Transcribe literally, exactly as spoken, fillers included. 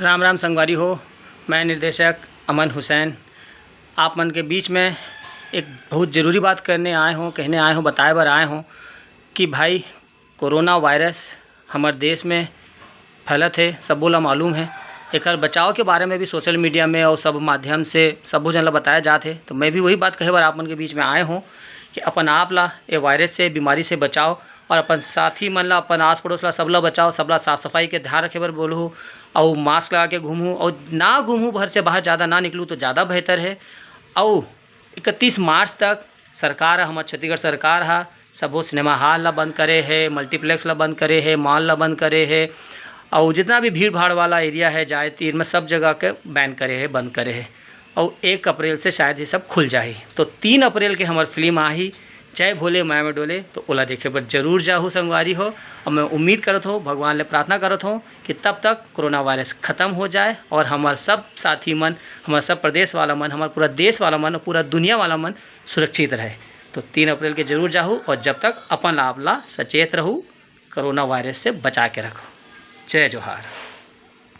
राम राम संगवारी हो, मैं निर्देशक अमन हुसैन आप मन के बीच में एक बहुत ज़रूरी बात करने आए हों, कहने आए हों, बताए बर आए हों कि भाई, कोरोना वायरस हमर देश में फैलत हे, सबो ला मालूम हे। एकर बचाव के बारे में भी सोशल मीडिया में और सब माध्यम से सबो जन ला बताया जात हे। तो मैं भी वही बात कहे बर आप मन के बीच में आए हों कि अपन आप ला ये वायरस से, बीमारी से बचाओ और अपन साथी मन ला, अपन आस पड़ोस ला, सब ला बचाओ, सब ला साफ सफाई के ध्यान रखे बर बोलहू, अउ मास्क लगा के घूमहू, अउ ना घूमहू, घर से बाहर ज़्यादा ना निकलू तो ज़्यादा बेहतर हे। अउ इकतीस मार्च तक सरकार ह, हमर छत्तीसगढ़ सरकार ह सबो सिनेमा हॉल ला बंद करे हे, मल्टीप्लेक्स ला बंद करे हे, मॉल ला बंद करे हे, अउ जितना भी भीड़ भाड़ वाला एरिया हे, जाए तीर में सब जगह के बैन करे हे, बंद करे हे। अउ एक अप्रैल से शायद ये सब खुल जाही। तो तीन अप्रैल के हमर फिल्म आही जय भोले माया में डोले, तो ओला देखे बर जरूर जाहू संगवारी हो। और मैं उम्मीद करत हों, भगवान ले प्रार्थना करत हों कि तब तक कोरोना वायरस खत्म हो जाए और हमर सब साथी मन, हमर सब प्रदेश वाला मन, हमर पूरा देश वाला मन, पूरा दुनिया वाला मन सुरक्षित रहे। तो तीन अप्रैल के जरूर जाहू और जब तक अपन आप ला सचेत रहू, कोरोना वायरस से बचा के रखो। जय जोहार।